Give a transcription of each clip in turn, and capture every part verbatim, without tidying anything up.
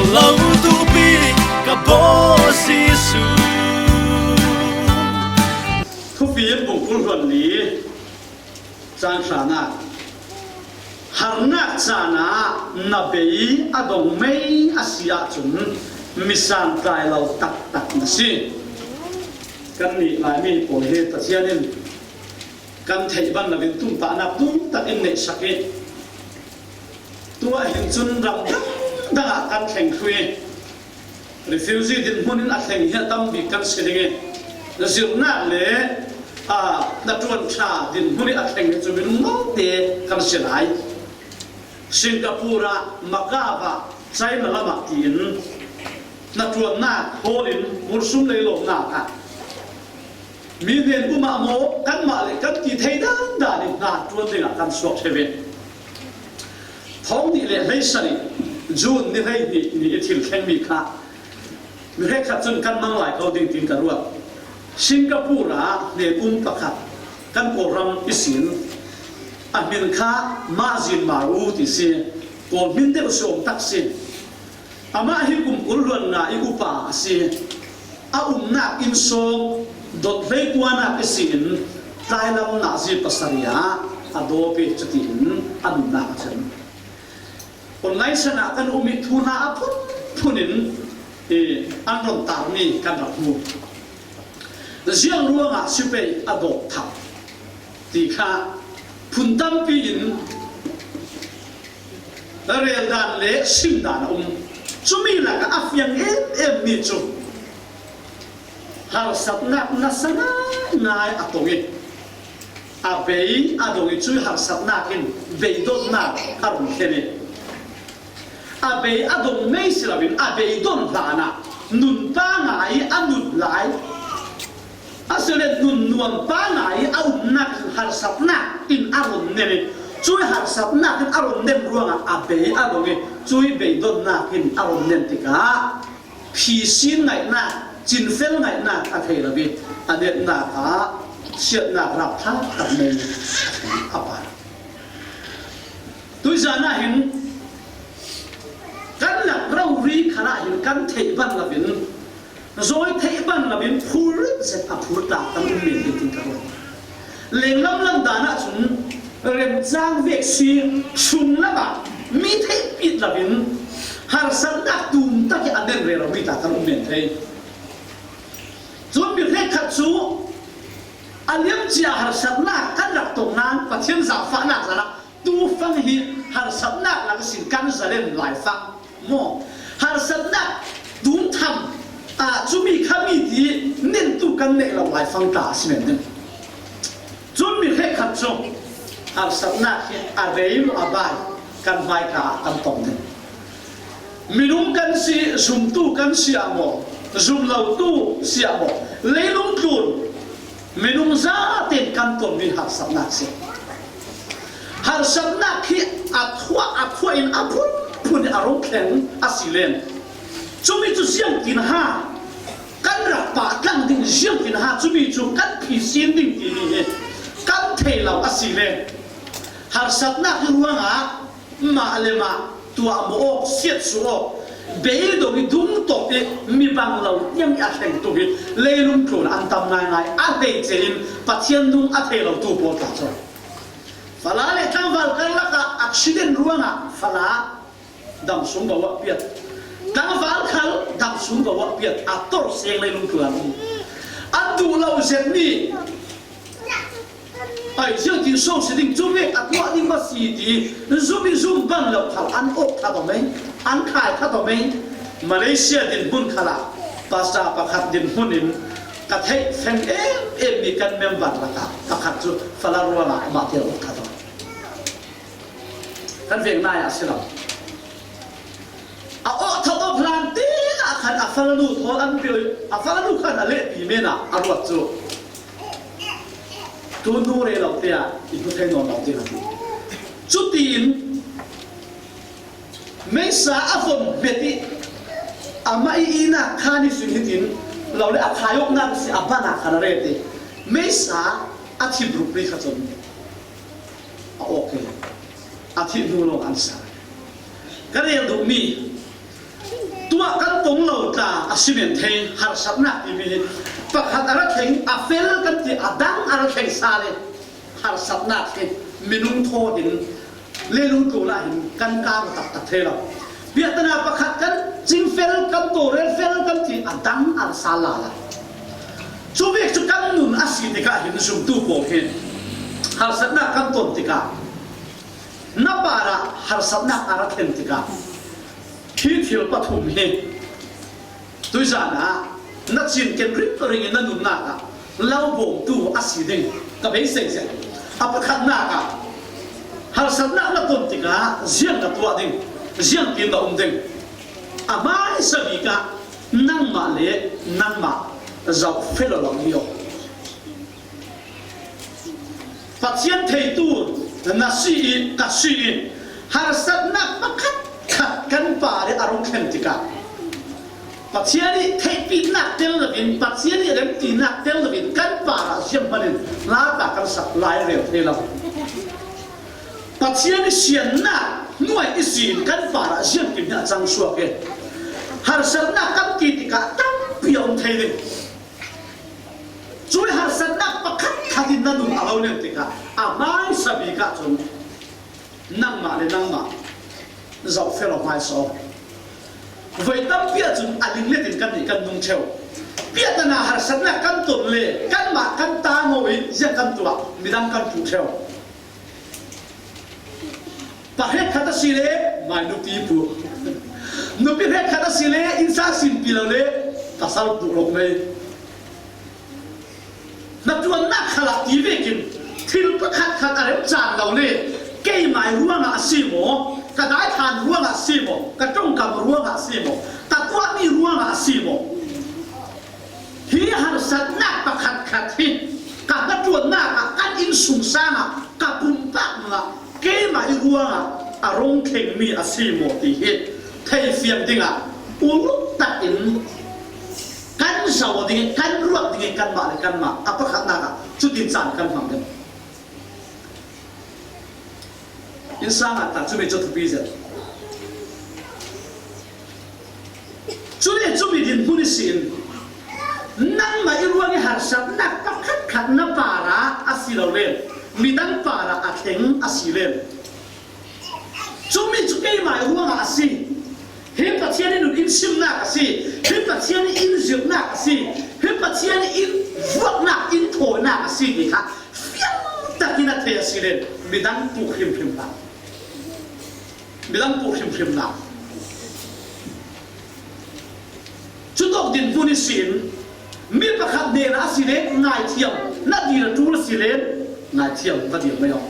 Lo tupi ka baw Jesu. Thufim bung kul hluan li, chang hranak. Harnak caan ah na bei a dong mei a si ahcun misan tlai lo taktak na si. Kannih Laimi pawl hi Pathian in kan theih ban loin tumtahnak tum takin neihsak i, tu ah hin cun ram dangdang ah kan thleng thlu i, refugee dinhmun in a thleng hi a tam bik kan si ding i, zirhnak le, aa, hnaṭuan ṭha dinhmun i a thleng hi cu minung malte kan si lai. Singapore ah, Macau ah, China lam ah tiin hnaṭuannak hawl in mursum lei lawmhnak ah mi hnen um ah maw, kanmah le kan ti thei dandan in hna ṭuan dingah kan suak ṭheu i, thawng nih le hleisarih June ni hleihnih ni i thil thlengmi kha mi hrekkhat cun kan mang lai ko ding tiin ka ruat. Singapore ah hnen um pakhat kan Kawlram ihsin a hmin kha Ma Zin Ma U ti si, Kawl hmin deuh si awm tak si. Amah hi kum kul hluan nga i upa a si. A umnak inn sawng dot hleikuanak ihsin tlailam nazi pasarih ah a dawp i, cutiin a nunnak a cem. Online sang ah kan um i, thu hna a phunphun in, eh, an run tarmi kan rak hmu. Ziang ruangah si pei a dawp thap ti kha phun tampi in reldan le simdan a um. Cumi lakah a fiang em em mi cu harsatnak nasa ngaingai a tong i, a bei a dong i, cui harsatnak in beidonnak a run thlen i, a bei a dong mei si loin a beidon hlan ah nun pangai i a nun lai. Asile nun nuam pangai i a umnak in harsatnak in a run nen i, cui harsatnak in a run nen ruangah a bei a dong i, cui beidonnak in a run nen tikah phi sin ngaihnak, cinfel ngaihnak a thei lo i, a netnak ah siatnak rapthlak tak nei a par. Tuizan ah hin kan lak rori khalah hin kan theih ban loin, zawi theih ban loin phur zet a phur tlak kan um men ding tiin ka ruat. Lenglam lam dan ahcun remcang vek si, sunglam ah mi theihpit loin harsatnak tum tak i a nen rero mi tla kan um men thei. Cun mi hrekkhat cu a liamcia harsatnak kan rak tong nain Pathian zaangfahnak zan ah tufang hi harsatnak lang sin kan zalen laifang maw? Harsatnak tumtham, aa, cumi kha mi ti nentu kan neih lo laifang ta a si men ding. Cun mi hrekkhat cu harsatnak hi a rei maw a bai kan hmaika ah kan tong ding. Minung kan si, zumtu kan si ah maw, zumlotu si ah maw, leilung tlun minung zaten kan tonmi harsatnak si. Harsatnak hi a thuah, a thuah in a phunphun in a rung thleng a si len. Cumi cu ziangtin ha kan rak pahtlang ding, ziangtin ha cumi cu kan phisin ding timi hi kan thei lo a si len. Harsatnak hi ruangah mah le mah tuah maw awk, siatsuh awk, beidong i dungtawp i mi bang lo tiang i a thlengtu hi leilung tlun an tam ngaingai a hleice in Pathian nung a thei lotu pawl tla cu. Fala le tlangval karlak ah accident ruangah fala damsung bawa piat. Tlangval khal damsung bawa piat. A tor seng leilung tlun an um. An duh lo zetmi ai, ziangtin so si ding, cu vek a tuah ding va si ti zum i zum ban lo khal an awk kha tawh mei, an khai kha tawh mei. Malaysia dinhmun khalah pastor pakhat dinhmun in ka theih feng em em mi kan member lakah pakhat cu fala ruangah amah te a awk kha tawh. Kan veng nai ah a si lo. A awk that awk hlan te ah khan a falanu thawl an pio i, a falanu khan a lehpi men ah a ruat cu, tu nu rei lo te ah i hmu thei nawn lo ding a ti. Cutiin meisa a von hmet i, amah i ihnak khan i sin hitin lo le a khai awknak si a ban ah khan a ret i, meisa a thip rukmi kha cun a awk i, a thih hnu lawng an sa. Ka rel duhmi, Ong lo tla a si men thei, harsatnak timi hi pakhat a ra thleng, a fel kan ti, a dang a ra thleng sa le harsatnak hi minung thaw in le lungtlung ah hin kan kang taktak thei lo. Piahtana pakhat kan cing fel, kan to rel fel kan ti, a dang a ra sa lai a. Cu bik cu kan nun a si tikah hin zumtu pawl hin harsatnak kan ton tikah, na parah harsatnak a ra thlen tikah, hi thil pathum hi tuizan ah na cinken ringring in na nunnak ah lo bawmtu a si ding ka beisei zia. A pakhatnak ah harsatnak na ton tikah ziang ka tuah ding, ziang kin na um ding. A hmaisa bik ah nangmah le nangmah zoh felo lo ni aw. Pathian theitu na si i ka si i harsatnak pakhat khat kan par i a rung thlen tikah, Pathian i theihpinak tel loin, Pathian i remtinak tel loin kan parah ziam hmanin hlata kan sak lai rel thei lo. Pathian i siannak hnuai i sin kan parah ziam kim hi a cang suak i harsatnak kan ti tikah tampi a um thei ding. Cui harsatnak pakhat khat in na nun a lo len tikah a hmaisa bik ah cun nangmah le nangmah zoh felo hmaisa aw. Voi tampi ahcun a linglet in kan nih kan nung ṭheu. Piahtana harsatnak kan ton le kanmah kan ta ngaw i ziang kan tuah, midang kan puh ṭheu. Pa hrekkhat a si le mai nupi pu, nupi hrekkhat a si le innsang sinpi lo le pasal pu lo mei. Na ṭuannak khal ah ti vekin thil pakhat khat a rem caan lo le keimai ruangah a si maw, ka daithlan ruangah a si maw, ka ṭongkam ruangah a si maw, ka tuahmi ruangah a si maw? Hi harsatnak pakhatkhat hi ka hnaṭuannak ah kan innsungsang ah ka pumpak hmanh ah keimah i ruangah a rung thlengmi a si maw ti hi theifiang dingah uluk takin kan zoh ding i kan ruat ding i kanmah le kanmah a pakhatnak ah cutin caan kan hmang ding. Innsang ah ta cumi cu thupi zet. Cule cumi dinhmun ihsin nangmah i ruang i harsatnak pakhatkhat na parah a si lo len, midang parah a thleng a si len, cumi cu keimah i ruangah a si. Hi Pathian i nun in simnak a si. Hi Pathian i in zirhnak a si. Hi Pathian i in vuaknak, in thawinak a si ti kha fiang takin a thei a si len, midang puh hrimhrim hlah. Midang puh hrimhrim hlah. Cutawk dinhmun ihsin mi pakhat hnenah a si le ngaithiam na dil a ṭul a si le ngaithiam va dil mai aw.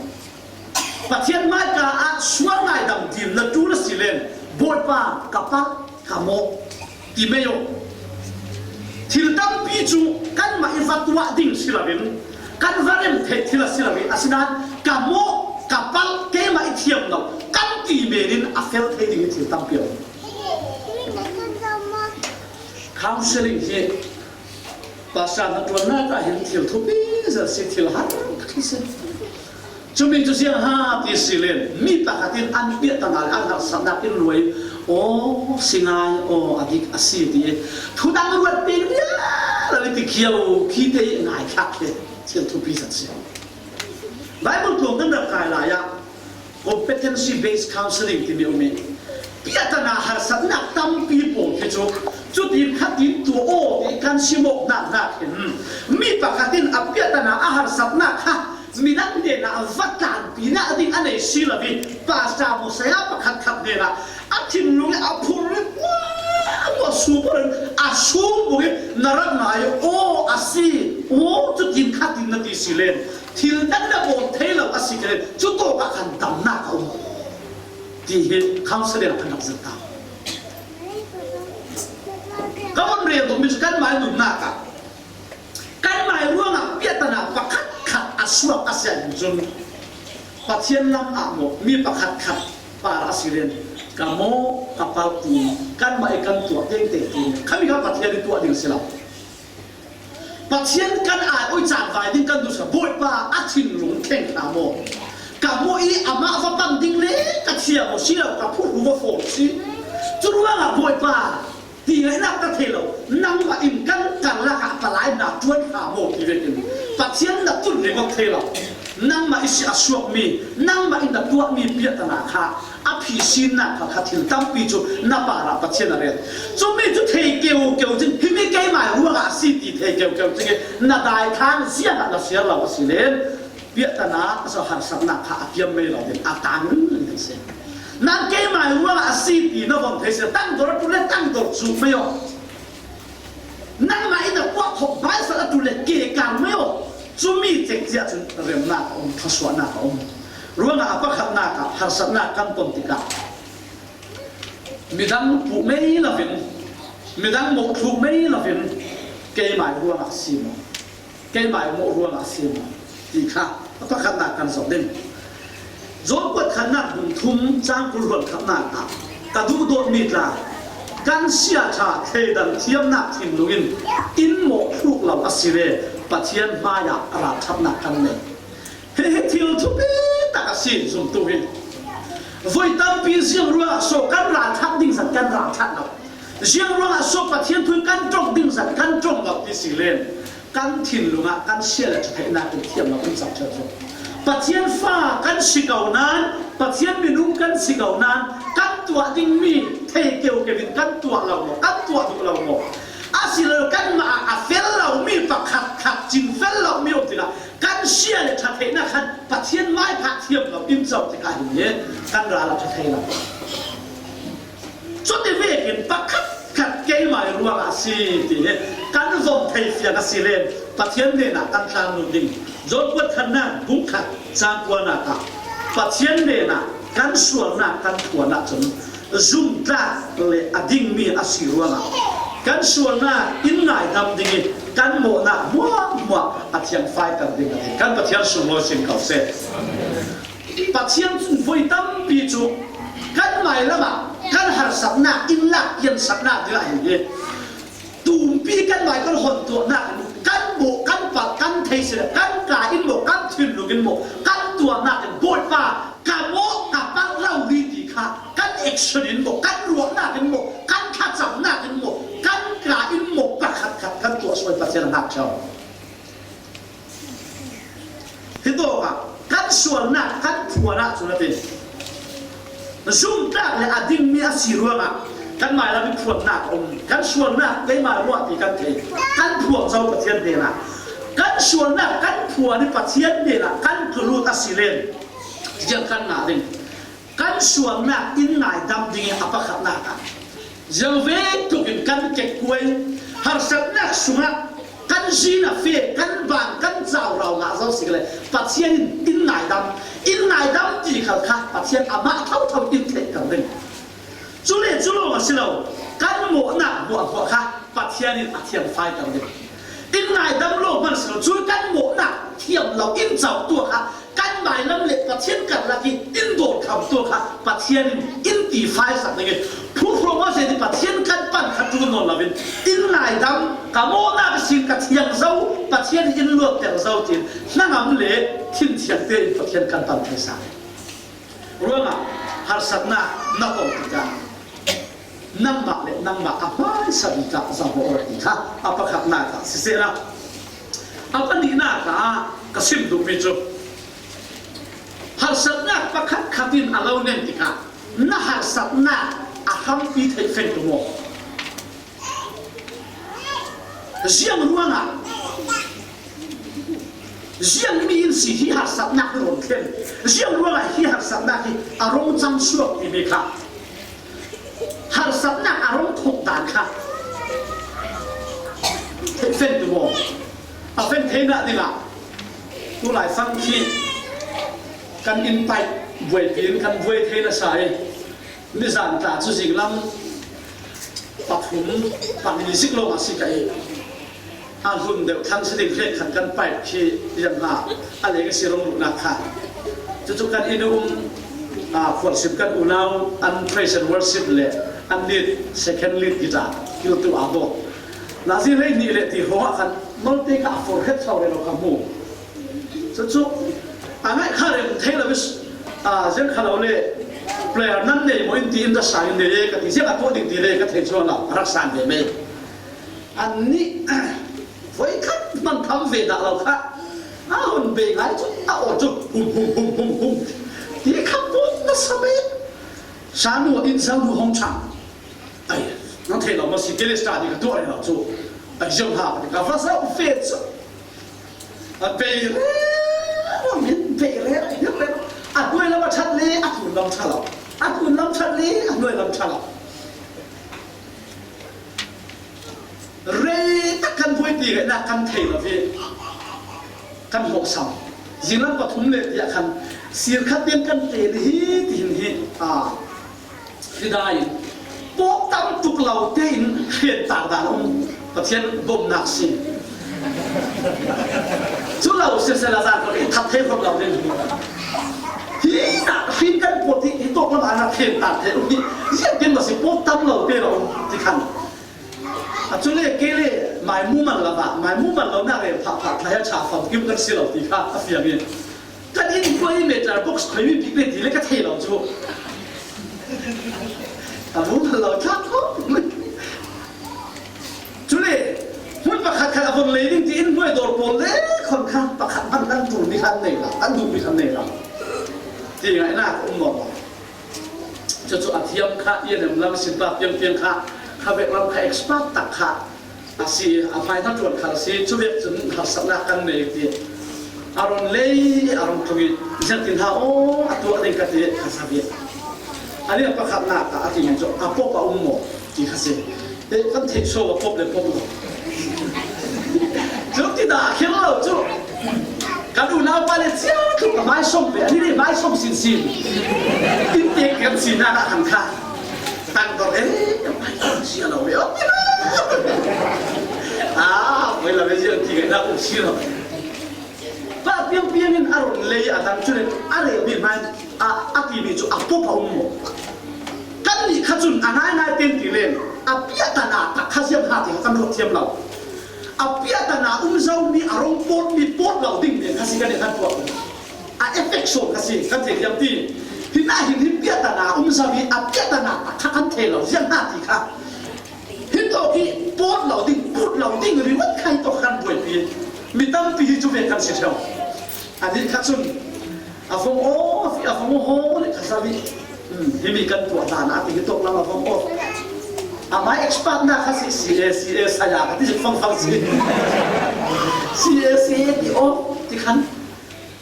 Pathian hmaika ah sual ngaidam dil na ṭul a si le, Bawipa, ka palh, ka mawh, ti mai aw. Thil tampi cu kanmah i va tuah ding si loin, kan va rem theih thil a si lo i, asinain ka mawh, ka palh, keimah i thiam lo kan ti men in a fel thei ding i thil tampi a um. Counseling hi pastor hnaṭuannak ah hin thil thupi zet si, thil har tak si. Cumi cu ziang ha ti si len, mi pakhat in an piahtana le an harsatnak in luai, aw, si ngai, aw, a dik a si ti. Thudang ruat peng vial lo i ti kio, khi te i ngai thlak hi thil thupi zet si. Bible tluang kan rak kai lai ah, competency based counseling timi um i, piahtana harsatnak tampi pawl khi cu cutin khatin tuah aw ti kan simawk naknak hin, mi pakhat in a piahtana a harsatnak kha midang hnenah va tlanpinak ding a nei si lo i, pastor maw saya pakhatkhat hnenah a thinlung i a phurh i, a sup a sum buk i na rak ngai aw a si, aw cutin khatin na ti si len. Thil dang na bawm thei lo a si khin cu tawk ah khan damnak a um ti hi counseling ah khan rak zirh ta. Ka von rel duhmi cu kanmai nunnak ah kanmai ruangah piahtana pakhatkhat a suak a si ahcun Pathian lam ah maw mi pakhatkhat par a si len ka mawh ka palh ti kanmah i kan tuah tengteng ti khami kha Pathian i tuah ding si lo. Pathian kan ai oi caan vai ding kan duhsah, Bawipa a thinlung thleng hna maw? Ka mawh i amah va pam ding le ka thiam aw si lo, ka phurhu va fawn si. Cu ruangah Bawipa, Ti ngaihnak ka thei lo, nangmah in kan karlak ah palai na ṭuan hna maw ti vekin Pathian na tun ringawt thei lo. Nangmah i si a suakmi, nangmah in na tuahmi piahtana kha a phisinnak kha, kha thil tampi cu na parah Pathian a ret. Cumi cu thei keukeu cing, himi keimah ruangah a si ti thei keukeu cing i na daithlang ziangah na siar lo a si len, piahtana a so harsatnak kha a kiam mei lo ding a tang ringring ding si. Nan keimah ruangah a si ti na von thei si, tangdor tu le tangdor cu mei aw. Nangmah in na kuah khawh hmaisa a tu le ke kang mei aw. Cumi cek cia cun remnak a um, thluasuahnak a um. Ruangah a pakhatnak ah harsatnak kan ton tikah midang puh mei lovin, midang mawhthluk mei lovin, keimah ruangah a si maw? Keimah mawh ruangah a si maw? Ti kha a pakhatnak kan zoh ding. Job kuat khatnak bung thum cang kul hluan khatnak ah ka duhdawtmi tla, kan siaṭha thleidan thiamnak thinlung in in mawh hruk lo a si le Pathian hmaiah ralṭhatnak kan nei. Hi hi thil thupi tak a si, zumtu hi. Voi tampi ziang ruangah so kan ralṭhat ding zat kan ralṭhat lo. Ziang ruangah so Pathian thu kan ṭong ding zat kan ṭong lo ti si len. Kan thinlung ah kan sia le ṭha theihnak in thiam lo in cang ṭheo cu. Pathian fa kan si ko nain, Pathian minung kan si ko nain, kan tuah dingmi thei keukeu in kan tuah lo maw, kan tuah duh lo maw? Asilole kanmah ah a fel lomi pakhat khat cin fel lomi um tikah kan sia le ṭha theihnak khan Pathian mai kha thiam lo in cang tikah hin hi kan ral a ṭha thei lo. Cuti vekin pakhatkhat keimah ruangah a si ti hi kan vom thei fiang a si len Pathian hnenah kan tlang lut ding. Job kuat khatnak bung khat cang kuanak ah Pathian hnenah kan sualnak kan phuan ahcun zumtlak le a dingmi a si ruangah kan sualnak in ngaidam ding i kan mawhnak hmuahhmuah a thiang faiter ding a ti. Kan Pathian sunglawi sin ko seh. Pathian cun voi tampi cu kan hmailam ah kan harsatnak in lak piansaknak dingah hin hi. Tumpi kan hmai kan hon tuahnak in kan bawh, kan palh, kan thei si le kan ka in maw, kan thinlung in maw, kan tuahnak in Bawipa ka mawh, ka palh lo rih ti kha kan action in maw, kan ruahnak in maw, kan thlacamnak in maw, kan ka in maw, pakhatkhat kan tuah sual Pathian a ngakchia. Hitawkah kan sualnak kan phuan ahcun a ti. Zumtlak le a dingmi a si ruangah kan hmailam i phuannak a um. Kan sualnak keimah ruah ti kan thei. Kan phuang zo Pathian hnenah. Kan sualnak kan phuan i Pathian hnenah kan tlu lut a si len ziang kan ngah ding. Kan sualnak in ngaidam ding i a pakhatnak ah ziang vek tuk in kan kekkuai, harsatnak sungah kan zin a fe, kan ban, kan caurau ngah zo si le Pathian in in ngaidam, in ngaidam ti khal kha Pathian amah thotho in theihter ding. Cule cu lawng a si lo, kan mawhnak hmuahhmuah kha Pathian in a thiang faiter ding. In ngaidam lawng hmanh si lo, cu kan mawhnak thiam lo in cau tuah kha kan hmailam le Pathian karlak i in dawnkhamtu kha Pathian in in tifai sak ding i, phuhruang awseh ti Pathian kan pan kha ṭul nawn loin in ngaidam, ka mawhnak ihsin ka thiang zo, Pathian in in luatter zo tiin hnangam le thinthiang tein Pathian kan pan thei sak. Ruangah harsatnak na tong tikah nangmah le nangmah a hmaisa bik ah zoh aw ti kha a pakhatnak ah sisehla, a pahnihnak ah ka sim duhmi cu harsatnak pakhat khat in a lo nen tikah na harsatnak a hrampi theih feng tum aw. Ziang ruangah, ziang mi in si hi harsatnak hi rawn thlen, ziang ruangah hi harsatnak hi a rung cang suak timi kha, harsatnak a rung thawk dan kha theih feng tum aw. A feng theinak dingah tulai fang khi kan inn paih buaipi in kan buai thei nasa i, nizan tla cu zinglam pathum, pahnih zik lawng a si ka i, a hlun deuh thlang si ding hrekkhat kan paih khi rian hna a leng a si rung luhnak kha. Cucu kan inn um, aa, khualsim kan unau an praise and worship le an lead, second lead guitar kiltu aa bawk. Nazi hlei hnih le ti hrawng ah khan malte kha a forhret sau rero ka hmu. Cucu a ngaih kha rem thei lo i, aa, ziang kha lo le Player nan nei maw in ti in ra sa in nei e ka ti, ziang a tuah ding ti le ka thei chuan lo, a rak san ve mai. An nih voi khat hman tham ve dah lo kha. A hun be ngai chu a aw chu hum hum hum hum hum ti kha pawt nasa mai. Sanu in sanu hong chang. Ai, nang thei lo maw si, Kelista ni ka tuah reng lo chu. Ai, ziang ha ka ti ka va zau ve chu. A bei reng, min bei reng, a hnuai lam a ṭhat le, a tlun lam ṭha lo. A tlun lam ṭhat le, a hnuai lam ṭha lo. Rei tak kan buai ti ngaihna kan thei lo hi. Kan hmawhsam. Zinglam pathum le tiah khan sir khat tiang kan te ni hi, tihin hi. A. Hi dai, pawh tam tuk lo tein hriat tak dan um, Pathian bawmhnak si. Cu lo siseh, Lazar ko i that thei khawp lo ding. Hi nak hrin kan pawt hi, hi tawk lam ah nak hriat tak thei um hi. Ziah ken maw si pawh tam lo te lo um ti khan. A cu le ke le mai mu man lo ah, mai mu man lo nak rel phah phah thla he ṭha famkim kan si lo ti kha a fiang i. Kan in kua hi meter box khoi mi bik le ti le ka thei lo cu. A mu man lo thlak khawp. Cu le hmun pakhat khat a von lei ding ti in hnuai dawr pawl le khon kha pakhat hman kan tur mi khan nei lo, kan duh mi khan nei lo. Ti ngaihnak um maw. Cucu a thiam kha, i a nem lam sinpa piangpiang kha, kha vek lam kha expert tak kha a si, a hmai hna ṭuan kha a si, cu vek cun harsatnak kan nei ti. A ron lei, a ron tlung i, ziangtin ha aw, a tuah ding ka ti, ka sa ve. A lian pakhatnak ah a timi cu, a pop a um maw, ti kha si. Eh, kan theih suau a pop le pop lo. Cu ti dah a khel lo cu. Kan unau pa le cia tluk a hmai sawm ve, a ni le hmai sawm sinsin. In tek kan sinak ah kan kha. Tang dor, eh, a hmai sawm sia lo ve. Ah, voi lo ve, ziang ti ngaihnak um si lo. Pa piangpiang in a ron lei a dang cu le a rel mi hmai a, a timi cu a pop a um maw? Kannih kha cun a ngaingai tein ti len a piahtana tak kha ziang ha ti kha kan ruat thiam lo. A piahtana um zomi a rong pawtmi pawt lo ding nen kha si kan i kan tuah. A effect sawn kha si kan theithiam ti. Hinah hin hi piahtana um zomi a piahtana tak kha kan thei lo ziang ha ti kha. Hi tawk hi pawt lo ding, put lo ding, riwat kha hi tawk kan buaipi. Mi tampi hi cu ve kan si ṭheu. A nih kha cun a vong aw, a vong aw, le kha sa mi. Hmm, hi mi kan tuah hlan a ti hi tawk lam a vong aw. A mai expert na kha si, C A, C A saya ka ti zik fangfang si. C A, C A ti aw, ti khan.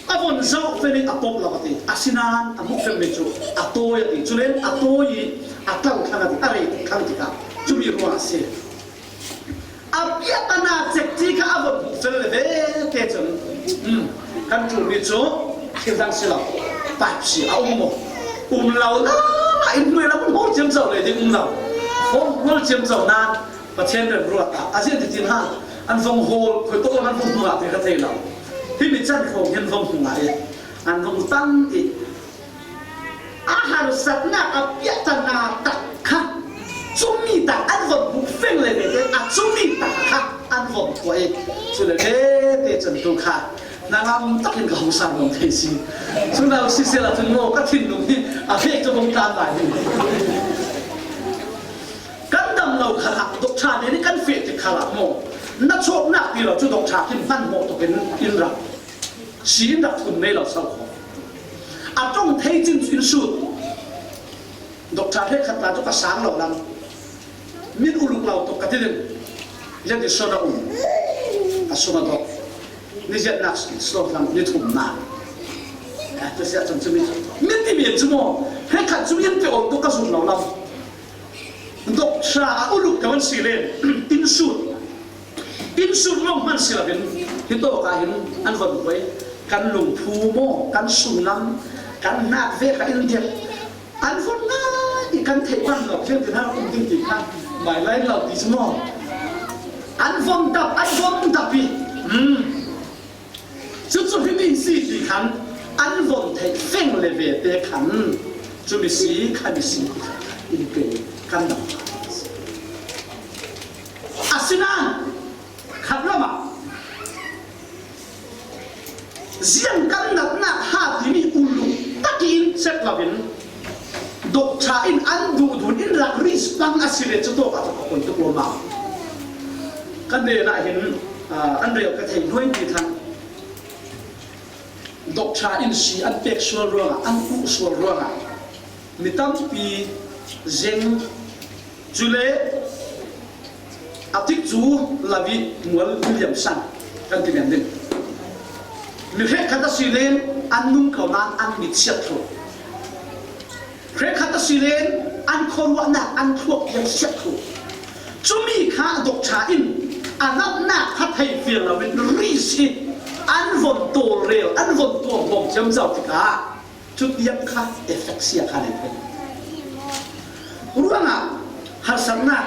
A von zoh ven in a pop lo a ti. Asinain a hmuh fengmi cu a tawi a ti. Culen a tawi i a tlau thlang a ti, a rei thlang tikah cumi ruang a si. A piahtana cek ti kha a von hmuh fel le ve te cun, um, kan ṭulmi cu thil dang si lo. Pipe si a um maw? Um lo la, in hnuai lam hmawr ciamco le ding um lo. Hmawr hmawr ciamco nan Pathian remruat ah a ziah titin ha, an vong hawl, khoi tawh an vong hmu ngah te ka thei lo. Hi mi can khawng hin vong hmu ngah i an vong tang i a harsatnak a piahtana tak kha cumi tak an vong hmu feng le ve te a cumi tak kha an vong tuah i cu le ve te cun tu kha na ngam takin ka hong sang ngam thei si. Cu lo siseh la cun maw ka thinlung hi a fek cu vong tlan lai hi. Kan dam lo khalah doctor nih kan feh tik khalah maw? Na chawknak ti lo cu doctor khin hmanhmawh tuk in in rak si, in rak thun mei lo so kho. A ṭong thei cin cu in sut. Doctor hrekkhat tla cu ka sang lo lam. Min uluk lo tuk ka ti ding. Lian ti sawn a um. A sung a dawk. Ni ziatnak sawt hlang ni thumnak. Eh, tu siah cang cu min, min ti men cu maw? Hrekkhat cu in pe awk tuk ka zum lo lam. Doctor a uluk ka van si len, in sut, in sut lawng hman si loin, hi tawk ah hin an von buai, kan lungphu maw, kan sunglam, kan hnak ve kha in dirh, an von ngai i kan theih ban lo, fiang tin hal kum ding ti kha, mai lai lo ti cu maw? An von dap, an von dap i, hmm. Cucu himi si ti khan an von theih feng le ve te khan cumi si kha mi si ti khan in pe kan dam. Asinain khat lamah ziang kan natnak ha timi uluk takin cek loin Tang a si le cu tawk ah a kon tuk lawm a. Kan rel ah hin, aa, an rel ka thei hnuai ti thang. Doctor in si an pek sual ruangah, an kuh sual ruangah mi tampi zeng. Cule a tik cu Lavi Mual Williamson kan ti men ding. Mi hrekkhat a si len an nung ko nain an mit siat thluh. Hrekkhat a si len an khuaruahnak an thluak piang siat thluh. Cumi kha doctor in a natnak kha thei fial loin ri si an von tawlrel, an von tuam bawm ciamco tikah, cutiang kha effect sia kha nei thei. Ruangah harsatnak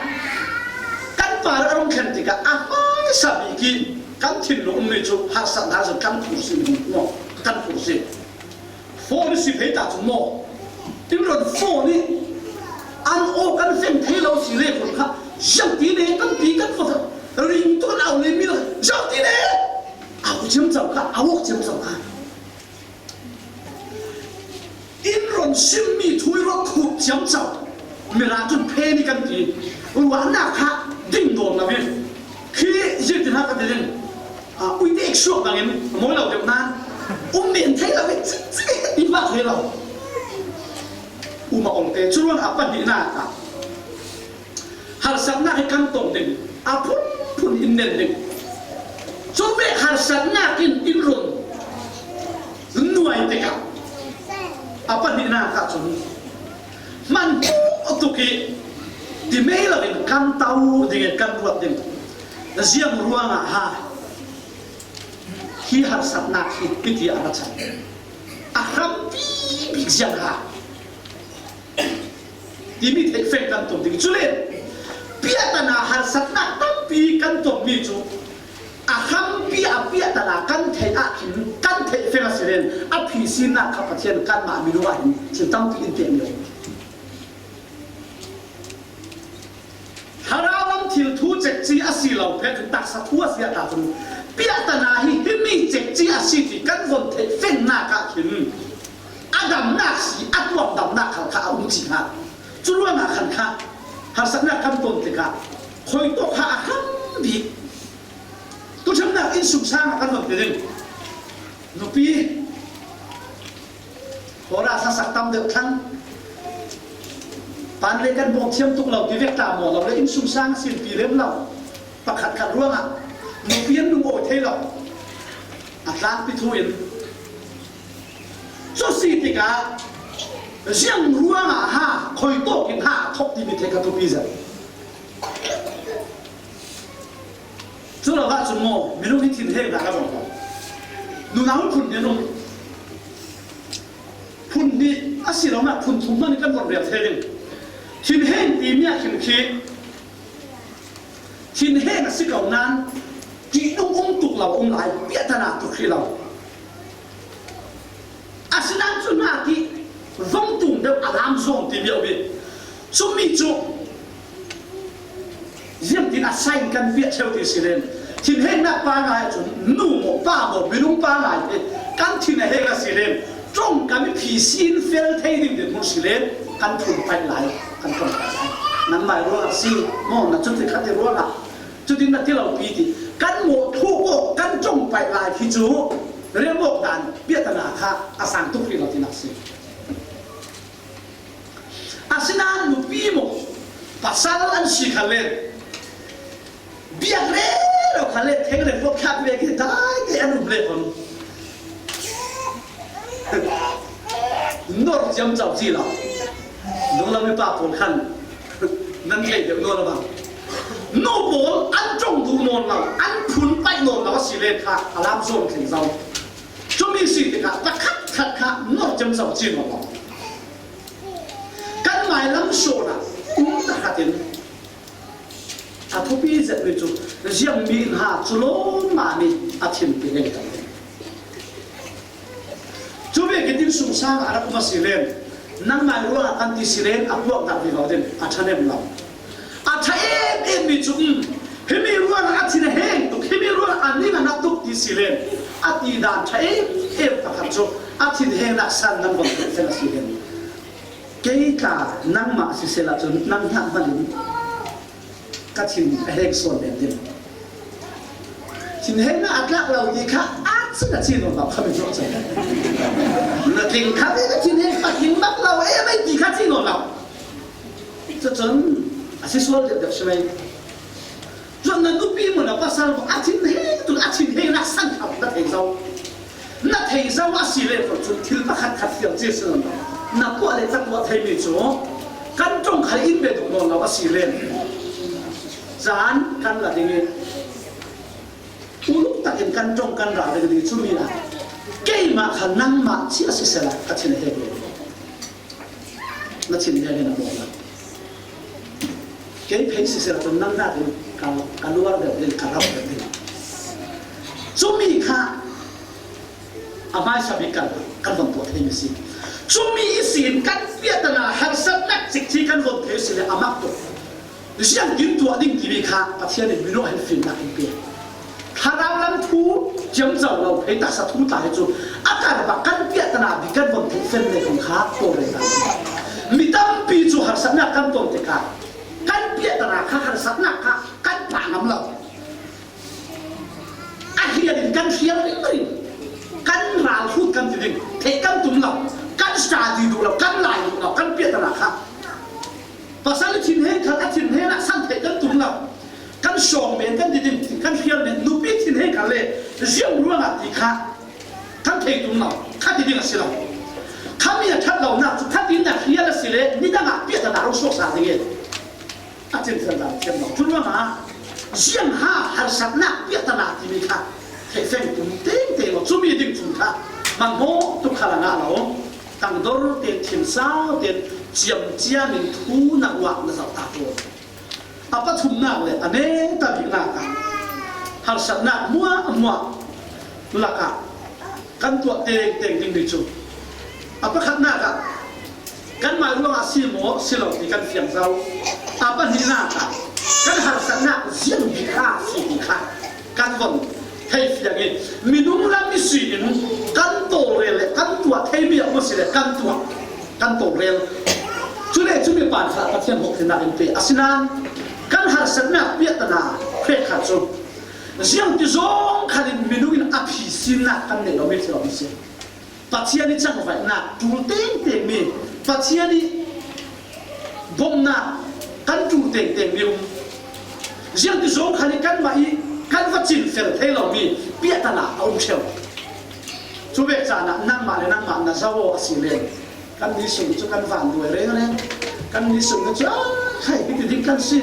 kan par a rung thlen tikah a hmaisa bik i kan thinlung ummi cu harsatnak zong kan phur si maw? Kan phur si. Phone si phei ta cu maw? Timron phone i an aw kan feng thei lo si le kun kha, ziang ti ne kan ti kan fo ring tu kan au le mi lo, ziang ti ne au ciamco kha, au awk ciamco kha. In ron simmi thu i rawk khuh ciamco. Mirang cun phe ni kan ti. Ruahnak kha ding dawn lo i khi ziatin ha ka ti ding. Ah, uite suak bangin a mawi lo deuh nan um men thei lo i cik cik i ti vak thei lo. Um a ong te cu ruang a pahnihnak ah harsatnak hi kan tong ding, a phunphun in nen ding. Cuvek harsatnak in in run nuai tikah a pahnihnak ah cun hman tuk i ti mei loin kan to ding i kan ruat ding. Ziang ruangah ha hi harsatnak hi piti a ra chan a hrampi bik ziang ha. Timi theih feng kan tom ding. Cule piahtana harsatnak tampi kan tommi cu a hrampi a piahtana kan theih ah khin kan theih feng a si len a phisinnak kha Pathian kanmah minung ah hin thil tampi in pekmi a um. Thlarau lam thil thu cekci a si lo phet cun taksa thu a si ah ta cun piahtana hi himi cekci a si ti kan von theih fengnak ah khin a damnak si a tuam damnak khal kha a um cih hna. Cu ruangah khan kha harsatnak kan ton tikah khuitawk kha a hram bik. Tuṭhemnak innsungsang ah kan von pe ding. Nupi Hora sasak tam deuh thlang. Pan le kan bawm thiam tuk lo ti vek ta maw lo le innsungsang a sinpi lem lo. Pakhat khat ruangah nupi an lung awi thei lo. A tlakpi thu in cu si tikah ziang ruangah ha khuitawk in ha a thawk timi theih kha thupi zet. Cu lo ahcun maw, minung hi thinheng dah ka bang ko. Nunau phun nih an um. Phun nih a si lo nain phun thum hmanh kan von rel thei ding. Thinheng timi ah khin khi thinheng a si ko nain ṭihnung um tuk lo a um lai, piahtana tuk hrih lo. Asinain cu hna ti vong tung deuh a lam zawn ti bioh mi. Cumi cu ziangtin a sign kan piah cheu ti si len, thinhengnak pa ngai ahcun nu maw, pa maw, minung pa ngai hi kan thin a heng a si len, ṭong kan i phi sin fel thei ding dinhmun si len, kan phun paih lai, kan ṭong paih lai. Nangmai ruangah si maw, na cuti khat i ruangah cutin na ti lo pi ti. Kan mawh thuk awk kan ṭong paih lai khi cu rian awk dan piahtana kha a sang tuk rih lo tinak si. Asinain nupi maw, pasal an si kha len, biak rero kha le theng le puak thlak ve khi dai te an um le hon. Nor ciamco ci lo. Dunglam i pa pawl khan nan theih deuh nawn lo bang. Nu pawl an ṭong duh nawn lo, an phun paih nawn lo a si le kha a lam zawn thling zo. Cumi si tikah pakhat khat kha nor ciamco ci nawn lo. Kan mailam sawn ah um tahratin a thupi zetmi cu ziangmi in ha cu lawmmah nih a thinpi lengter. Cu vekin innsungsang ah a rak um a si len, nangmai ruangah kan ti si len a puak dah vivo ding a ṭha nem lo. A ṭha em em mi cu, um, himi ruangah a thin a heng tuk, himi ruangah a ning a na tuk ti si len a ti dan ṭha em em pakhat cu a thinhengnak san nan von fel a si len. Kei tla nangmah sisel ah cun nang hngak hmanh in ka thin a heng sawn men ding. Thinhengnak a tlak lo ti kha a cin a cin lo, khami hnawh cang. Na tling kha ve, na thinheng patling bak lo e mei ti kha cin lo. Cucun a si sual deuhdeuh si mei. Cun na nupi maw, na pasal maw, a thinheng tu, a thinheng nak san kha na thei zo. Na thei zo a si le cun thil pakhat khat fiang ci si lo. Na tuah le ka tuah theimi cu kan ṭong khal in bia duh nawn lo a si le caan kan la ding i uluk takin kan ṭong kan ral ding ding cumi ah keimah kha nangmah cia siseh ah ka thinheng ve. Na thinheng in a mawh lo. Kei phei siseh cun nang nakin ka, ka luar deuh ding, ka rauh deuh ding. Cumi kha a hmaisa bik kan, kan von tuah theimi si. Cumi ihsin kan piahtana harsatnak cikci kan von thei si le a mak tuk. Ziangtin tuah ding timi kha Pathian in minung ah hin fimnak in pe. Thlarau lam thu ciamco lo, phei taksa thu tla hi cu a kar bak kan piahtana bik kan von theih fen le kong kha kawlrel ta. Mi tampi cu harsatnak kan ton tikah kan piahtana kha, harsatnak kha kan pah ngam lo. A hrial in kan hrial ringring, kan ral hrut kan ti ding, theih kan tum lo, kan study duh lo, kan lai duh lo, kan piahtana kha. Pasal thinheng khal a thinheng ah san theih kan tum lo. Kan sawm men kan ti ding, kan hrial men, nupi thinheng khal le ziang ruangah ti kha kan thei tum lo, kha ti ding a si lo. Khami a ṭhat lonak cu khatin na hrial a si le nidang ah piahtana rung suaksa ding i a cin fel dan thiam lo. Cu ruangah ziangha harsatnak piahtana timi kha theih feng tum tengteng lo. Cumi ding cun kha hmanhmawh tuk khal a ngah lo. Tangdor te, thinsau te, ciamciam in thu na ruah na zoh ta ko. A pathumnak le a neta biknak ah harsatnak hmuahhmuah lakah kan tuah tengteng dingmi cu a pakhatnak ah kanmah ruangah si maw si lo ti kan fiang zo. A pahnihnak ah kan harsatnak ziang bik a si ti kha kan von thei fiang i, minung lam ihsin in kan tawlrel le kan tuah theimi a um a si le kan tuah, kan tawlrel. Cule cumi pan kha Pathian hawhkhenhnak in pe. Asinain kan harsatnak piahtana hrekkhat cu ziangti zong khalin minung in a phisinnak kan neih lomi thil a um a si. Pathian i cangvaihnak ṭul tengtengmi, Pathian i bawmhnak kan ṭul tengtengmi um. Ziangti zong khan i kanmah i kan va cinfel thei lomi piahtana a um ṭheu. Cu vek caan ah nangmah le nangmah na zoh aw a si le kan ni sung cu kan van duai rengreng, kan ni sung cu, "Ah, khai, hiti ding kan si,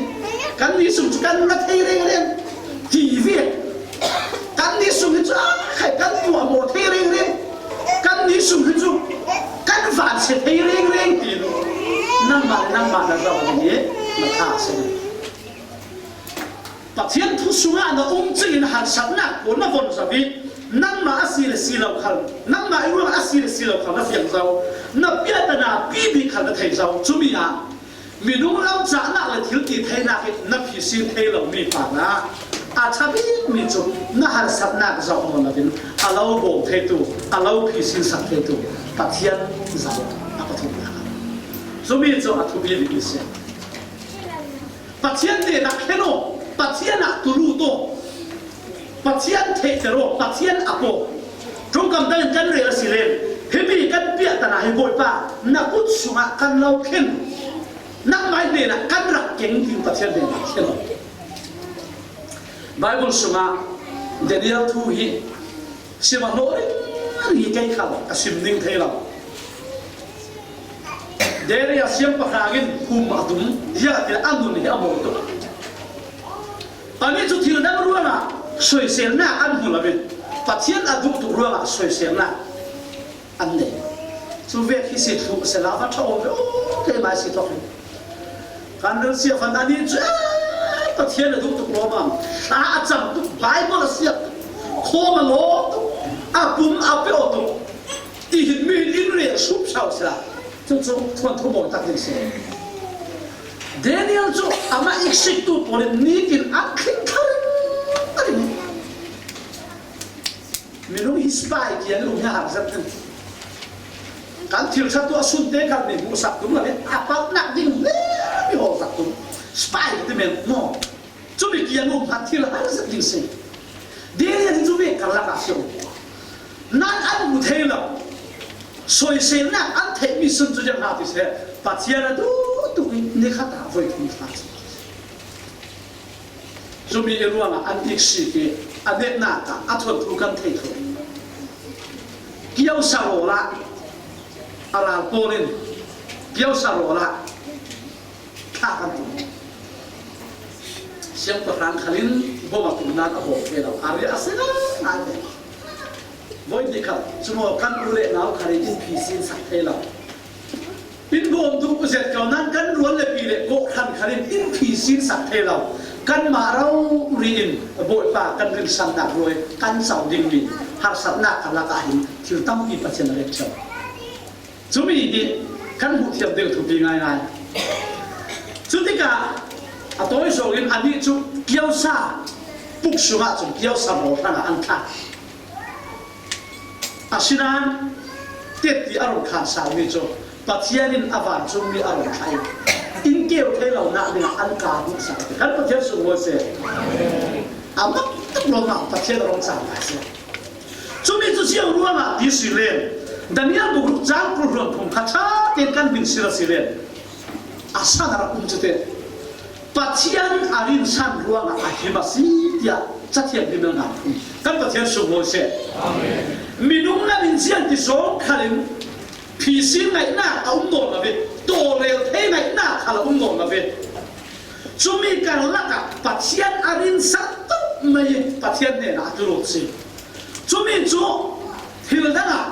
kan ni sung cu kan la thei rengreng," ti viak. Kan ni sung hi cu, "Ah, khai, kan tuah maw thei rengreng, kan ni sung hi cu kan van si thei rengreng," tiin nangmah le nangmah na zoh ding i na tha a si. Pathian thu sungah na um cingin harsatnak pawl na von zo i nangmah a si le si lo khal, nangmah i ruangah a si le si lo khal na fiang zo, na piahtana pi bik khal na thei zo. Cumi ah minung lam cahnak le thil ti theinak hi na phisin thei lomi parah a ṭha bikmi cu na harsatnak zoh nawn loin a lo bawm theitu, a lo phisin sak theitu Pathian zoh a pathumnak. Cumi cu a thupi bikmi si. Pathian hnenah khen aw, Pathian ah tu lut aw, Pathian theihter aw, Pathian ap aw. Ṭongkam dangin kan rel a si len, himi kan piahtana hi Bawipa, na kut sungah kan lo khen. Nangmah hnenah kan rak keng ding Pathian hnenah khen aw. Bible sungah Daniel thu hi sim a hnawh ringring hi, kei khal ka sim ning thei lo. Daniel siangpahrang in hum a tum, ziangahtile a nun hi a mawh tuk. Anih cu thil dang ruangah soiselnak an hmu lo in Pathian a duh tuk ruangah soiselnak an nei. Cu vek hi si thluh sehla va ṭha awk ve, aw, keimah si thawk hi. Kan rel siafa anih cu, eh, Pathian a duh tuk lawmam, thla a cam tuk, Bible a siak tuk, khawm a lawm tuk, a pum a peuh tuk. Tihin mi hin in rel sup sau sila. Cucu thuanthu mawi tak ding si. Daniel cu amah iksiktu pawl in nitin an thlingthar a ding. Minung hi spy tiang um hna har zat kan. Kan thil ṭha tuah sunte kal mi hmuhsak tum lo in a palhnak ding hle mi hawlsak tum. Spy ti men maw? Cumi kiang um khat thil har zet ding si. Daniel hi cumi karlak ah si um. Nan an hmu thei lo. Soiselnak an theihmi sun cu ziang hna ti seh. Pathian a duh tuk in ni khat ah voi thum thla si. Cumi i ruangah an iksik i a nehnak ah a thuanthu kan thei thung. Kiosa rawl ah a ral pawl in kiosa rawl ah thla kan tum. Siangpahrang khal in bom a tumnak a bawm ve lo. A riah a si ngai ngai ve. Voi dih khal cu maw kan u le nau khal in in phi sin sak thei lo. In bawm duh zet ko nan kan rual le pi le kawhhran khal in in phi sin sak thei lo. Kanmah rori in Bawipa kan rinsannak ruai kan co dingmi harsatnak a lakah hin thil tampi Pathian a let cio. Cumi hi kan hmuh thiam ding thupi ngaingai. Cutikah a tawi zawng in anih cu kiosa puk sungah cun kiosa rawl hrangah an thlah. Asinain tetti a rung khan salmi cu Pathian in a vancungmi a rung thlah in in keu thei lonak dingah an kar hmuh sa kan Pathian sunglawi seh. A mak tuk lawmah Pathian a rung cang lai seh. Cumi cu ziang ruangah ti si len Daniel buk ruk cang kul hluan phung kha ṭha tein kan hmin si a si len a san a rak um cu te. Pathian a rinsan ruangah a him a si tiah Cathiang him ngan phun kan Pathian sunglawi seh. Minung nan in ziang ti zawng khal in phi sin ngaihnak a um nawn lo ve, tawlrel thei ngaihnak khal a um nawn lo ve. Cumi karlak ah Pathian a rinsan tuk mai i Pathian hnenah a tlu si. Cumi cu thil dang ah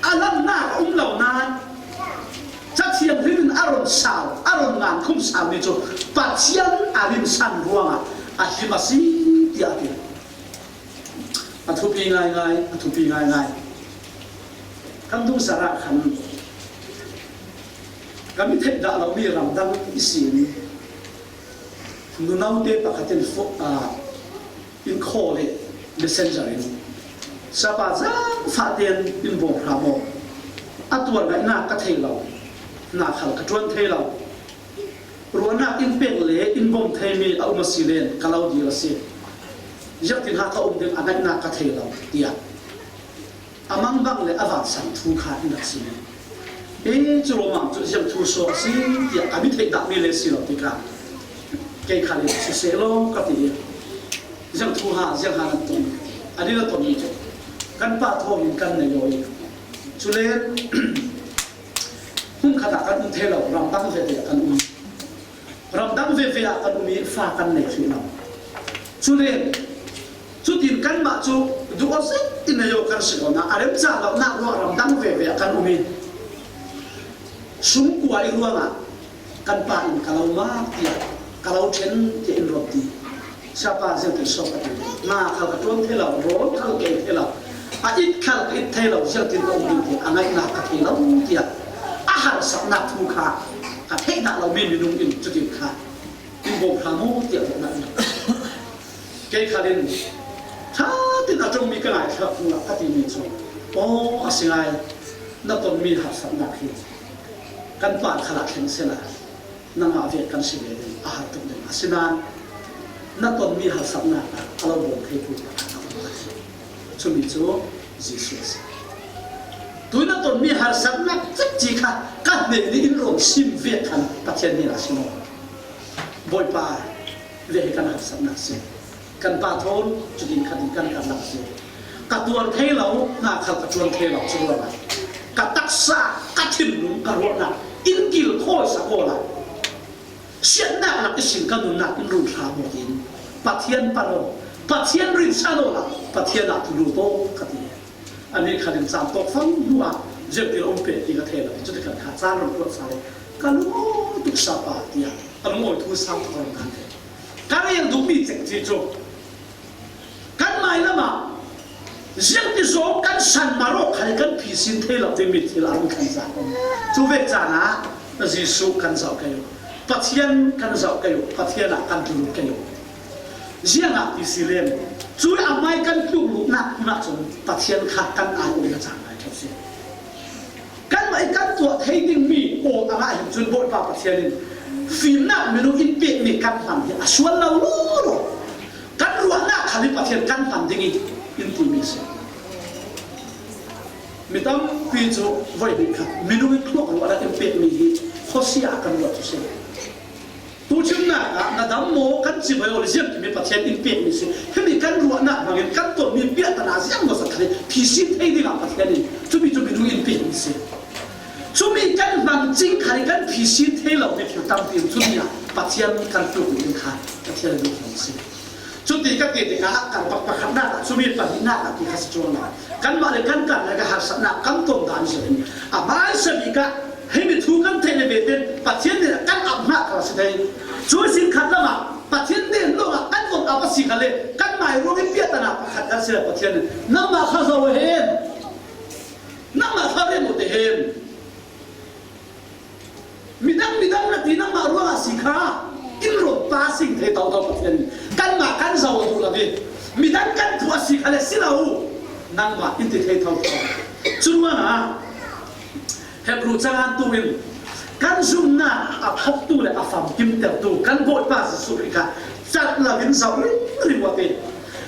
a lamnak a um lo nain Cathiang hlim in a run sau, a run ngan khum sau mi cu Pathian a rinsan ruangah a him a si tiah a ti. A thupi ngaingai, a thupi ngaingai. Kan dungzarh ah khan kan i theih dah lomi ramdang i si in nunaute pakhat in fo-, aa, in call le messenger in, "Sapa, zaangfah tein in bawm hram aw. A tuar ngaihnak ka thei lo, hna khal ka ṭuan thei lo. Ruahnak in pek le in bawm theimi a um a si len ka lo dil a si. Ziangtin ha ka um ding a ngaihnak ka thei lo," tiah a mangbang le a vansang thu kha in rak sim. "E, cu lawmam cu ziang thu so a si," tiah a mi theih dahmi le si lo tikah kei kha le, "Siseh law," ka ti i, "Ziang thu ha, ziang ha nan ton?" A dil a tonmi cu kan pa thaw in kan nei aw i, cule hmun khat ah kan um thei lo, ramdang veve ah kan um. Ramdang veve ah kan um i fa kan nei hrih lo. Cule cutin kanmah cu duh aw zet in ayo kan si lo nain a remcang lonak ruang ramdang veve ah kan um i sungkua i ruangah kan pa in ka lo mak tiah, ka lo ṭhen tiah in rawt ti. "Sapa, ziangtin so ka ti? Hna khal ka ṭuan thei lo, rawl khal ka ei thei lo, a it khal ka it thei lo, ziangtin ka um ding ti a ngaihnak ka thei lo," tiah a harsatnak thu kha ka theih dah lomi minung in cutin kha in bawm hram aw tiah ruahnak in kei khal in ṭha tin a ṭongmi ka ngaithla hnu ah ka timi cu, "Aw, a si ngai, na tonmi harsatnak hi kan pa khal ah thleng sehla nangmah vek kan si ve ding a har tuk ding. Asinain na tonmi harsatnak ah a lo bawm theitu pakhat a um," a ti. Cumi cu Jesuh a si. Tui na tonmi harsatnak cekci kha ka hnen nih in rawn sim ve khan Pathian hnenah a si maw? Bawipa, ve hi kan harsatnak si. Kan pa thawn cutin khat in kan karlak si. Ka tuar thei lo, hna khal ka ṭuan thei lo, cu ruangah ka taksa, ka thinlung, ka ruahnak in kilkhawi sak awla siatnak lak ihsin ka nunnak in run hram aw tiin Pathian pan aw, Pathian rinsan awla Pathian ah tlu aw ka ti. A nih khat in caan tawk fang hnu ah ziangtin a um pek ti ka thei lo. Cutikhan kha caan run tuah sa le ka lungawi tuk sa pa tiah a lungawi thu sang thawng kan thei. Ka rel duhmi cekci cu kan mailam ah ziangti zawng kan san mah rawk khal kan phi sin thei lo timi thil a rung thlen zat um. Cu vek caan ah Jesuh kan zoh kei uh, Pathian kan zoh kei uh, Pathian ah kan tlu kei uh. Ziangah ti si len, cu a mai kan tluk luhnak hmun ahcun Pathian kha kan ai awk a cang lai ṭheu si. Kan Ai kan tuah thei ding mi aw a ngah hi cun Bawipa Pathian in fimnak minung in pek mi kan hman hi a sual lo lo lo. Kan ruahnak khal hi Pathian kan hman ding hi in timi a si. Mi tampi cu voi nih khat minung in thluak ruahnak in pek mi hi khuasia a kan ruat cu si. Tuchimnak ah na dam maw kan ci vai aw le ziangkim hi Pathian in pekmi si. Himi kan ruahnak hmangin kan tonmi piahtana ziang maw sak kha le phisin thei dingah Pathian in cumi cu minung in pekmi si. Cumi kan hmang cing kha le kan phisin thei lo mi thil tampi in cumi ah Pathian kan tluk ding kha Pathian in hmang si. Cuti ka ti tikah kan pak pakhatnak ah cumi pahnihnak ah ti kha si cuang lo. Kanmah le kan kan le ka harsatnak kan ton dan zong in a hmaisa bik ah himi thu kan theih le ve tein Pathian nih kan ap hna kha si thei. Cu sin khat lam ah Pathian nih lawng ah kan von ap a si kha le kanmah ruang in piahtana pakhat kan si le Pathian nih nangmah kha zo hen, nangmah kha rem uh te hen. Midang midang na ti nangmah ruangah si kha in ron pa sing thei toto Pathian in kanmah kan zo a duh lo hi. Midang kan phuah si kha le si lo nangmah in ti thei toto. Curuangah Hebru caantu in kan zumnak a phoktu le a famkimtertu kan Bawipa Jesuh Khrih kha cat lo in zoh ringring uh a ti.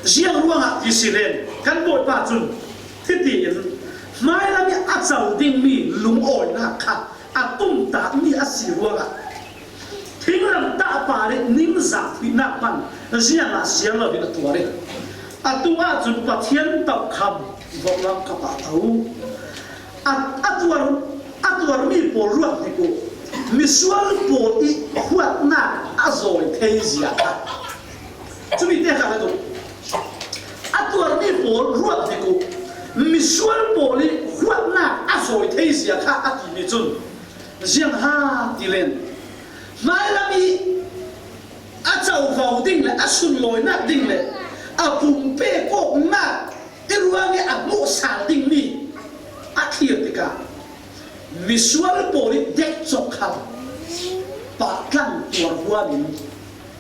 Ziang ruangah ti si len kan Bawipa cun hiti in hmailam i a co dingmi lungawinak kha a tumtahmi a si ruangah thingram tah par i ningzak thuihnak hman ziangah siar loin a tuar i a tu ahcun Pathian tokham vorhlam kap ah a to. A, a tuar, a tuarmi pawl ruat hnik uh. Misual pawl i huatnak a zawi thei zia kha Cumi te kha ka duh. A tuarmi pawl ruat hnik uh. Misual pawl i huatnak a zawi thei zia kha a timi cun ziang ha ti len hmailam i a covo ding le a sunlawinak ding le a pumpe kawknak i ruang i a hmuhsal dingmi a thlir tikah misual pawl i dekcawk kha pahtlang tuar huan in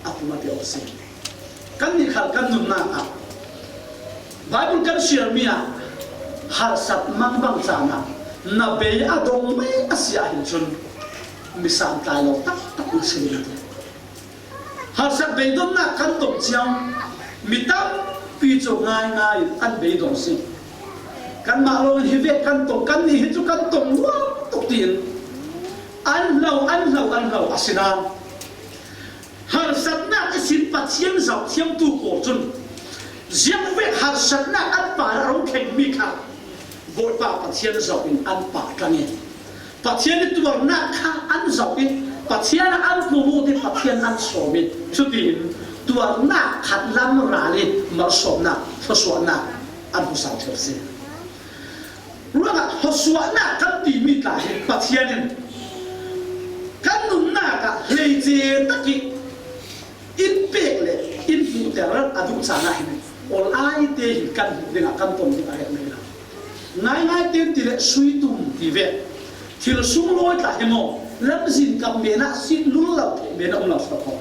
a pum a ti awk a si. Kannih khal kan nunnak ah Baibal kan siarmi ah harsat mangbang caan ah na bei a dong mai a si ahhin cun mi santlai lo taktak na si ding a ti. Harsat beidonnak kan tong cio mi tampi cu ngaingai in an beidong si. Kanmah lawng in hi vek kan tong, kannih hi cu kan tong luang tuk tiin an hlo, an hlo, an hlo a si nain harsatnak ihsin Pathian zoh thiamtu pawl cun ziangvek harsatnak an parah a rung thlengmi kha Bawipa Pathian zoh in an pah tlang i Pathian i tuarnak kha an zoh i Pathian ah an tlu lut i Pathian an sawm i cutiin tuarnak khat lam ral i malsawmnak, thluasuahnak an hmuhsal ṭheu si. Ruangah thluasuahnak kan timi tla hi Pathian in kan nunnak ah hleice tak i in pek le in hmuhter a duh caan ah hin ol ai te hin kan hmuh dingah kan ton ding a herh mai lo. Ngaingai te ti le sui tum ti ve. Thil sunglawi tla hi maw lamzin kap men ah sit lul lo theih men a um lo sawh ko.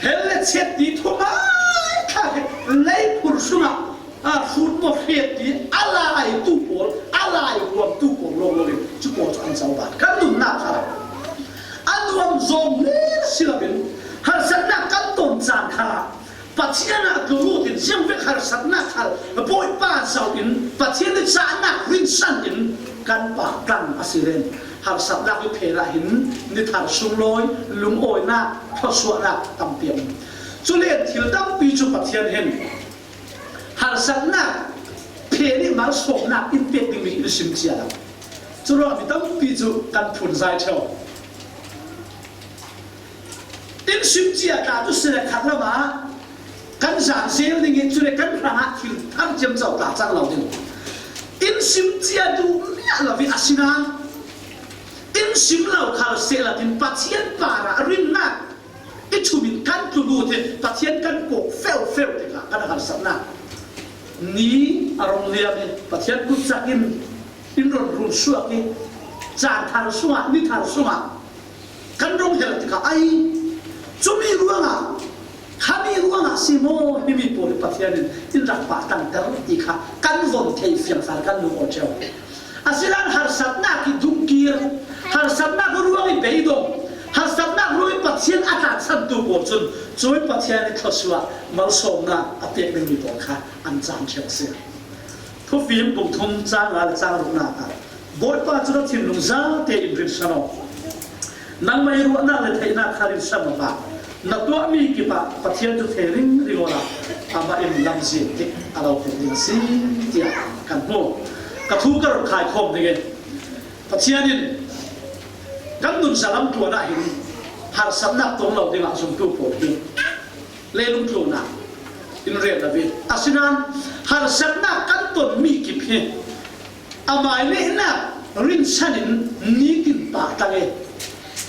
Hel le chet ti thungai tla hi lei phur sungah a hrut maw hriat ti a laitu pawl, a lai huamtu pawl lawng lawng in cu pawl cu an cohlan. Kan nunnak kha a nuam zawng hmel si loin harsatnak kan ton caan kha Pathian ah tlu lut in ziangvek harsatnak kha Bawipa zoh in Pathian i cahnak rinsan in kan pah tlang a si len harsatnak i phen ah hin ni thar sunglawi, lungawinak, thluasuahnak tampi a um. Cu len thil tampi cu Pathian hin harsatnak phen i malsawmnak in pek dingmi in sim cia lo. Curuangah mi tampi cu kan phun zai ṭheo. In sim cia tla tu si le khat lam ah kan zan zel ding i cu le kan hrangah thil thar ciamco tla cang lo ding. In sim cia duh miah lo i a si nain in sim lo khal sehlatin Pathian parah rinnak i chum in kan tlu lut i Pathian kan kawk feuhfeuh tikah kan harsatnak ni a rung liam i Pathian kut cak in in run run suak i caan thar sungah, ni thar sungah kan rung hel tikah ai cumi ruangah, khami ruangah si maw himi pawl i Pathian in in rak pah tlangter ti kha kan von thei fiang sal kan lung aw ṭheo. Asinain harsatnak i dungkir, harsatnak ruang i beidong, harsatnak ruang i Pathian a tlansantu pawl cun cui Pathian i thluasuah malsawmnak a pek dingmi pawl kha an caan ṭheu a si. Thufim bung thum cang nga le cang ruknak ah Bawipa cu na thinlung zate in rinsan aw. Nangmah i ruahnak le theihnak kha rinsan awla na tuahmi kip ah Pathian cu thei ringring awla amah in lamzin tik a lo hmuh ding a si, tiah kan hmu. Ka thu ka run khaikhawm ding i Pathian in kan nunzalam ṭuan ah hin harsatnak tong lo dingah zumtu pawl hi leilung tlunah in rel lo i, asinain harsatnak kan tonmi kip hi amai lehnak rinsan in nitin pah tang i,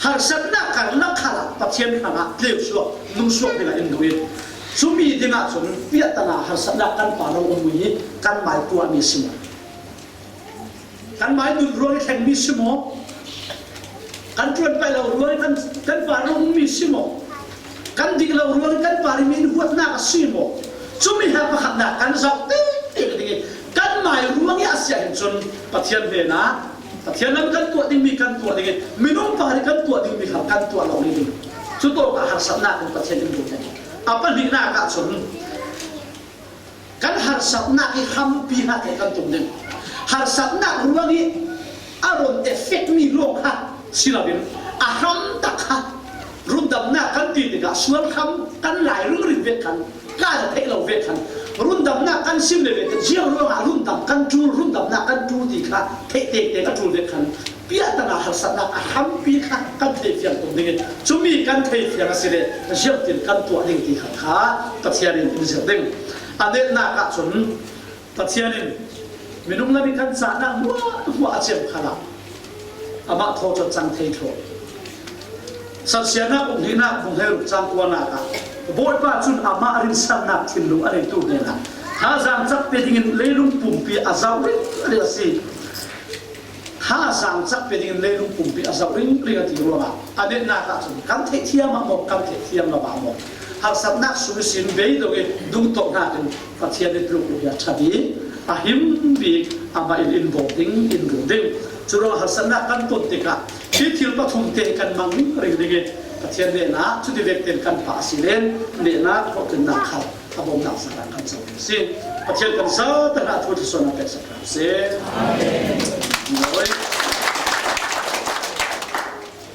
harsatnak karlak khalah Pathian hrangah tleusuak, nungsuak dingah in duh i, cumi dingah cun piahtana harsatnak kan pa lo um hi kan mai tuahmi si maw? Kan mai nun ruang i thlengmi si maw? Kan ṭuan paih lo ruang i kan, kan pa lo ummi si maw? Kan dik lo ruang i kan pa rimi in huatnak a si maw? Cumi hna pakhatnak kan zoh tiktik ding i kan mai ruang i a si ah hin cun Pathian hnenah Pathian lam kan tuah dingmi kan tuah ding i minung pa nih kan tuah dingmi kha kan tuah lo ding. Cu tawkah harsatnak in Pathian in duh ding. A pahnihnak ah cun kan harsatnak i hrampi hna te kan tum ding. Harsatnak ruang i a run effect mi lawng kha si loin a hram tak kha rundamnak kan ti tikah sual hram kan lai ringring ve khan, kan theih lo ve khan, rundamnak kan sim le ve khan, ziang ruangah rundam kan ṭul, rundamnak kan ṭul ti kha theih tektek a ṭul ve khan, piahtana harsatnak a hrampi kha kan theifiang tum ding i, cumi kan theifiang a si le ziangtin kan tuah ding ti kha, kha Pathian in in zirh ding. A netnak ah cun Pathian in minung lam i kan cahnak hmuahhmuah a cem khalah amah thaw cun cang thei thluh. Sersiatnak bung hnihnak bung hleiruk cang kuanak ah Bawipa cun amah rinsannak thinlung a neitu hnenah thazaang cak pe dingin leilung pumpi a zoh ringring a si. Thazaang cak pe dingin leilung pumpi a zoh ringring a ti ruangah a netnak ah cun kan theih thiam ah maw, kan theih thiam lo ah maw, harsatnak sung ihsin beidong i dungtawk hnakin Pathian i tluk hi a ṭha bik, a him bik, amah in in bawm ding, in run ding. Curuangah harsatnak kan ton tikah hi thil pathum te kan mang ringring i Pathian nehnak cu tivek tein kan pah a si len nehnak, thawhṭannak khal a bawmhnak zarang kan co ding a si. Pathian kan zate hna thu thluasuahnak pek sak hram seh. Amen.